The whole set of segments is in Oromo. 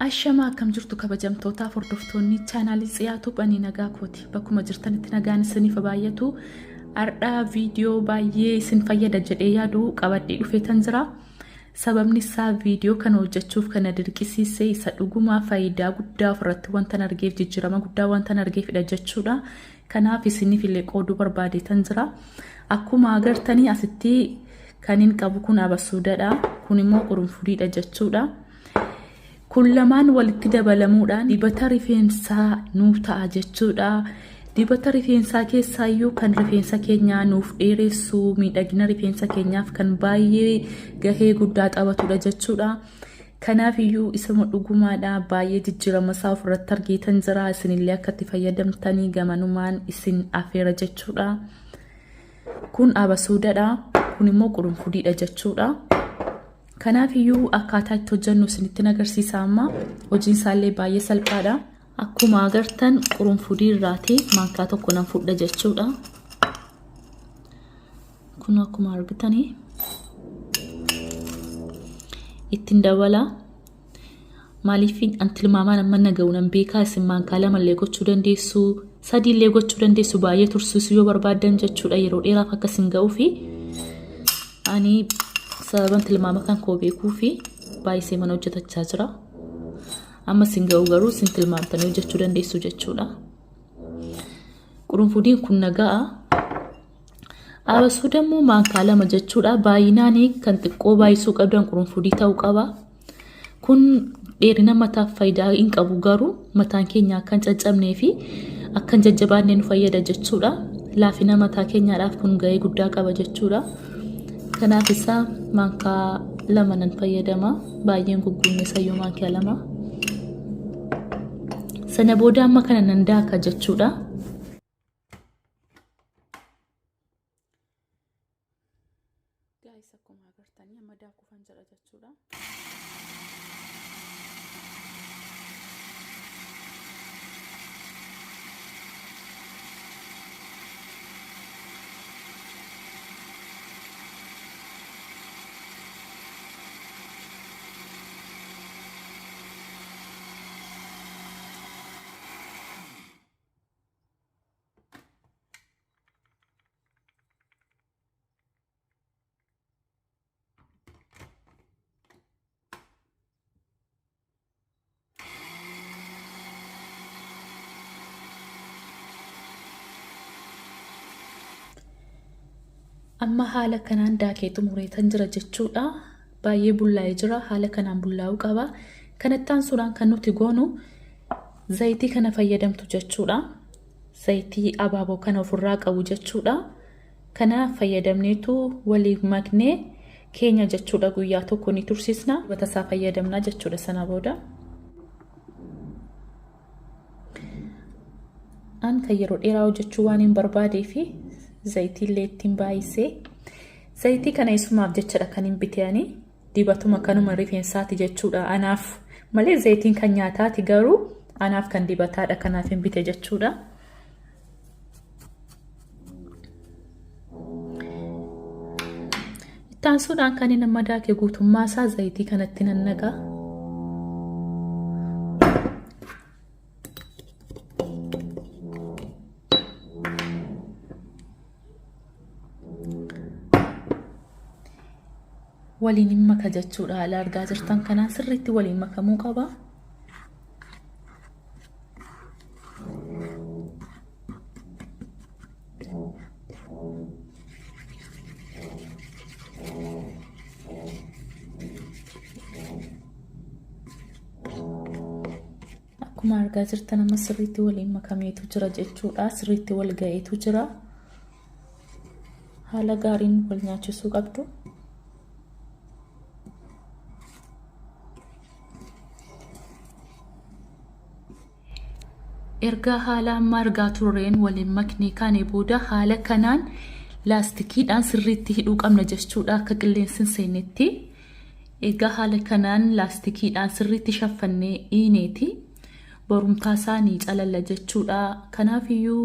Ashamaa akkam jirtu kabajamtootaaf hordoftoonni chaanaalii Tsiyaa Ani nagaa kooti. Bakkuma jirtanitti nagaan isiniif baay'atu. Har'aa viidiyoo baay'ee isin fayyada jedhee yaadu qabadhee dhufeetan jira. Sababni isaa viidiyoo kana hojjechuuf kana dirqisiise isa dhugumaa faayidaa guddaa ofirratti wanta argeef jijjiirama guddaa wanta argeefidha jechuudha. Kanaaf isiniif illee qooduu barbaadeetan jira. Akkuma agartanii asitti kan hin qabu kun abasuudadha. Kun immoo qurunfudiidha jechuudha. Kun lamaan walitti dabalamuudhaan dibata rifeensaa nuuf ta'a jechuudha. Dibata rifeensaa keessaayyuu kan rifeensa keenyaa nuuf dheeressu, miidhagina rifeensa keenyaaf kan baay'ee gahee guddaa taphatudha jechuudha. Kanaaf iyyuu isuma dhugumaadha baay'ee jijjiirama isaa ofirratti argeetan jira. Isinillee akka itti fayyadamtanii gamanumaan isin afeera jechuudha. Kun abasuudadha. Kun immoo qurunfudiidha jechuudha. Kanaaf iyyuu akkaataa itti hojjennu isinitti agarsiisa amma. Hojiin isaallee baay'ee salphaadha. Akkuma agartan qurunfudii irraatii maankaa tokko nan fudha jechuudha. Kun akkuma argitanii ittiin dabala. Maaliif an tilmaamaan amma naga'u nan beekaa isin maankaa lamallee gochuu dandeessu, sadiillee gochuu dandeessu baay'ee tursiisuu yoo barbaaddan jechuudha yeroo dheeraaf akka isin ga'uufi. Ani sababan tilmaama kan koo beekuu fi baay'isee mana hojjetachaa jira. Amma isin ga'u garuu isin tilmaamtanii hojjechuu dandeessu jechuudha. Qurunfudiin kun naga'a. Abasuuda immoo maankaa lama jechuudha. Baay'inaan kan xiqqoo baay'isuu qabdan qurunfudii ta'uu qaba. Kun dheerina mataaf faayidaa hin qabu garuu mataan keenya akka hin caccabnee fi akka hin jajjabaanne nu fayyada jechuudha. Laafina mataa keenyaadhaaf kun gahee guddaa qaba jechuudha. Kanaaf isaa maankaa lama nan fayyadama. Baay'een gugguunne isayyuu maankaa lama. Sana booda amma kana nan daaka jechuudha. Gaayis akkuma agartanii amma daakufan jedha jechuudha. Amma haala kanaan daakee xumureetan jira jechuudha. Baay'ee bullaa'ee jira. Haala kanaan bullaa'uu qaba. Kanatti aansuudhaan kan nuti goonu zayitii kana fayyadamtu jechuudha. Zayitii abaaboo kana ofirraa qabu jechuudha. Kana fayyadamneetu waliif maknee keenya jechuudha. Guyyaa tokko ni tursiisna. Dibata isaa fayyadamna jechuudha sana booda. An kan yeroo dheeraa hojjechuu waan hin barbaadee fi zayitii illee ittiin baay'isee. Zayitii kana isumaaf jechadha kan hin bite ani. Dibatuma kanuma rifeensaati jechuudha anaaf malee zayitiin kan nyaataati garuu anaaf kan dibataadha kanaaf hin bite jechuudha. Itti aansuudhaan kan inni amma daake guutummaa isaa zayitii kanatti nan naqa. Waliin hin maka jechuudha. Haala argaa jirtan kanaan sirriitti waliin makamuu qaba. Akkuma argaa jirtan amma sirriitti waliin makameetu jira jechuudha. Sirriitti wal ga'eetu jira. Haala gaariin wal nyaachisuu qabdu. Ergaa haala amma argaa turreen waliin maknee kaane booda haala kanaan laastikiidhaan sirriitti hidhuu qabna jechuudha akka qilleensi hin seennetti. Egaa haala kanaan laastikiidhaan sirriitti shaffannee hiineeti. Borumtaa isaa ni calalla jechuudha. Kanaaf iyyuu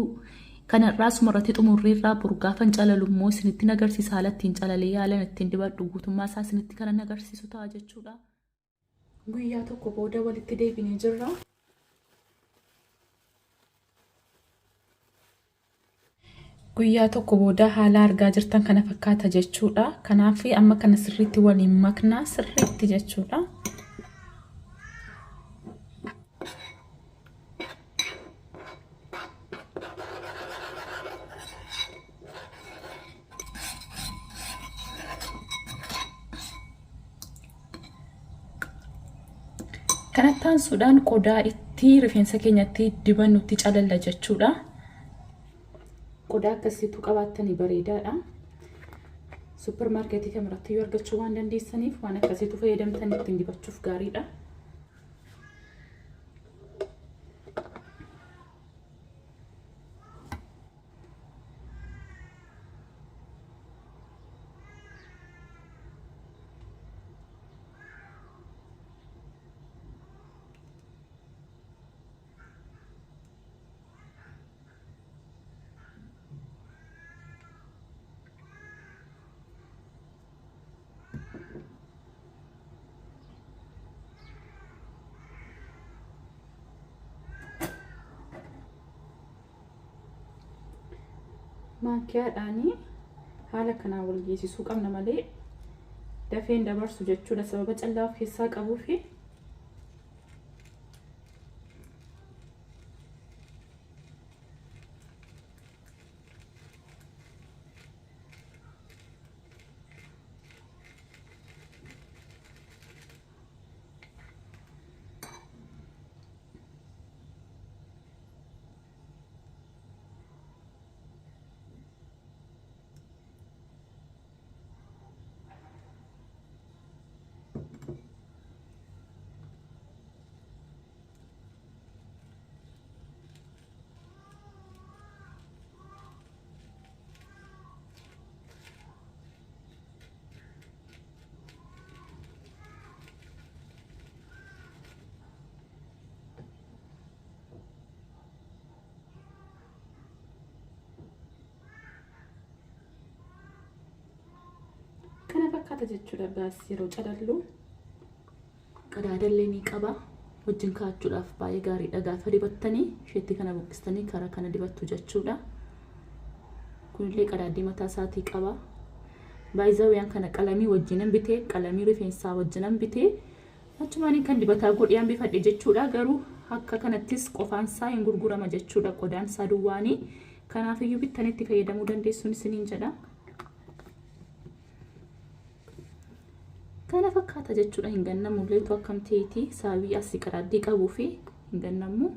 kanarraa asuma irratti xumurreerraa bor gaafan calalu immoo isinitti agarsiisa haala ittiin calalee haalan ittiin dibadhu guutummaa isaa isinitti kanan agarsiisu ta'a jechuudha. Guyyaa tokko booda walitti deebinee jirra. Guyyaa tokko booda haala argaa jirtan kana fakkaata jechuudha. Kanaaf amma kana sirriitti waliin makna sirriitti jechuudha. Kanatti aansuudhaan qodaa itti rifeensa keenyatti dibannutti calalla jechuudha. Qodaa akkasiitu qabaattanii bareedaadha. Suppermaarkeetii kamirratti iyyuu argachuu waan dandeessaniif waan akkasiitu fayyadamtan ittiin dibachuuf gaariidha. Maankiyaadhaan haala kanaan wal geessisuu qabna malee dafeen dabarsu jechuudha sababa callaa of keessaa qabuufi. Kana fakkaata jechuudha gaas yeroo calallu qadaadallee ni qaba. Wajjin kaa'achuudhaaf baay'ee gaariidha. Gaafa dibattanii isheetti kana buqqistanii karaa kana dibattu jechuudha. Kunillee qadaaddii mataa isaatii qaba. Baay'izawiyaan kana qalamii wajjinan bitee qalamii rifeensaa wajjinan bitee achumaaniin kan dibataa godhee hambifadhe jechuudha. Garuu akka kanattis qofaan isaa hin gurgurama jechuudha qodaan isaa duwwaanii. Kanaafiyyuu bittanii itti fayyadamuu dandeessuun isiniin jedha. Kana fakkaata jechuudha hin gannamu illeetu akkam ta'eeti sababii asii qaraaddii qabuu fi hin gannamu.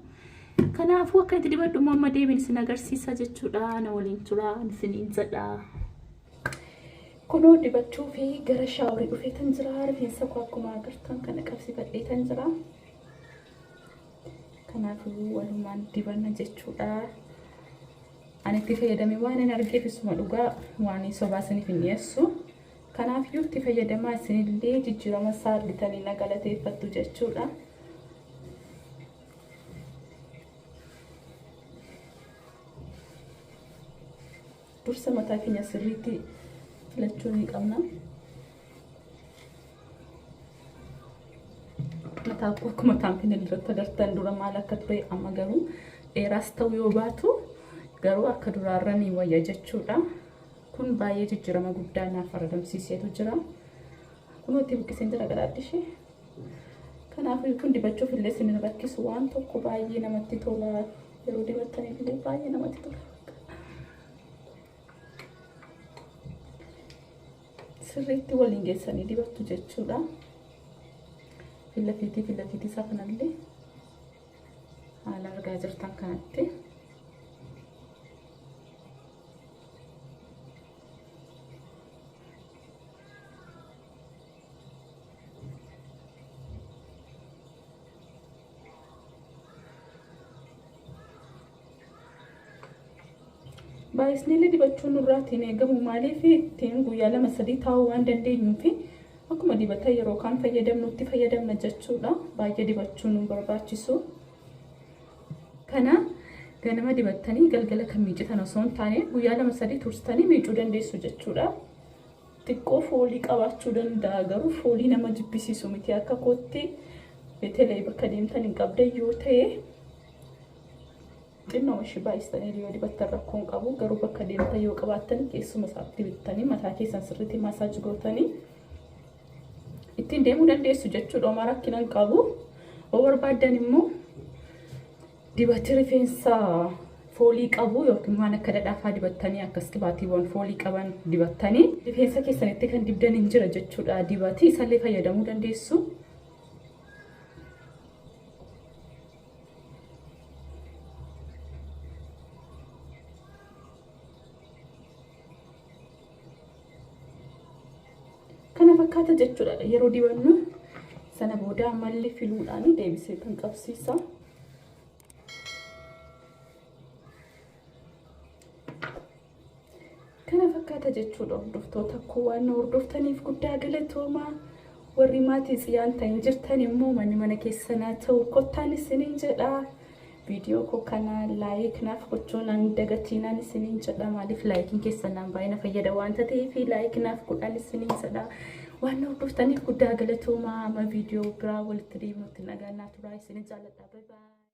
Kanaafuu akka itti dibadhu immoo amma deebiin isin agarsiisa jechuudha. Na waliin tura isiniin jedha. Kunoo dibachuu fi gara shaaworii dhufeetan jira. Rifeensa koo akkuma agartan kana qabsifadheetan jira. Kanaafuu walumaan dibanna jechuudha. Ani itti fayyadame waan hin argeef isuma dhugaa waan sobaa isiniif hin dhiyeessu. Kanaaf iyyuu itti fayyadamaa isinillee jijjiirama isaa argitanii na galateeffattu jechuudha. Dursa mataa keenya sirriitti filachuu ni qabna. Mataa koo akkuma taampinel irratti agartan dura maal akka ture amma garuu dheeraas ta'uu yoo baatu garuu akka duraarra ni wayya jechuudha. Kun baay'ee jijjiirama guddaa naaf argamsiiseetu jira. Kunoo itti buqqiseen jira garaaddi ishee. Kanaafuu kun dibachuuf illee isin hin rakkisu waan tokko baay'ee namatti tola. Yeroo dibattan illee baay'ee namatti tola. Sirriitti waliin geessanii dibattu jechuudha. Fillafiitii fillafiitii isaa kanallee haala argaa jirtan kanatti. Baay'isneellee dibachuun nurraatti hin eegamu maaliif ittiin guyyaa lama sadii taa'uu waan dandeenyuuf akkuma dibata yeroo kaan fayyadamnutti fayyadamna jechuudha. Baay'ee dibachuun nu barbaachisu. Kana ganama dibattanii galgala kan miicitan osoo hin taane guyyaa lama sadii tursitanii miicuu dandeessu jechuudha. Xiqqoo foolii qabaachuu danda'a garuu foolii nama jibbisiisu miti akka kootti. Beetelee bakka deemtan hin qabdan yoo ta'e xinnoo ishee baay'istanii yoo dibattan rakkoo hin qabu. Garuu bakka deemtan yoo qabaattan keessuma isaatti bittanii mataa keessan sirriitti massage gootanii ittiin deemuu dandeessu jechuudha. Homaa rakkina hin qabu. Yoo barbaaddan immoo dibati rifeensa foolii qabu yookiin waan akka dhadhaafaa dibattanii akkas qibaatiiwwan foolii qaban dibattanii rifeensa keessanitti kan dibdan hin jira jechuudha. Dibati isallee fayyadamuu dandeessu. Kana fakkaata jechuudha yeroo dibannu. Sana booda malli filuudhaan deebisee kan qabsiisa. Kana fakkaata jechuudha hordoftoota koo, waan na hordoftaniif guddaa galatoomaa. Warri maatii Tsiyaan ta'in jirtan immoo manni mana keessanaa ta'u kottaan isiniin jedha. Viidiyoo koo kana like naaf gochuun an dagatiinaan isiniin jedha. Maaliif likeiin keessan naan baay'ee na fayyada waanta ta'eef like naaf godhaan isiniin jedha. Waan na hordoftaniif guddaa galatoomaa. Amma viidiyoo biraa walitti deebinutti nagaan naa turaa, isinin jaalladha. Bye bye.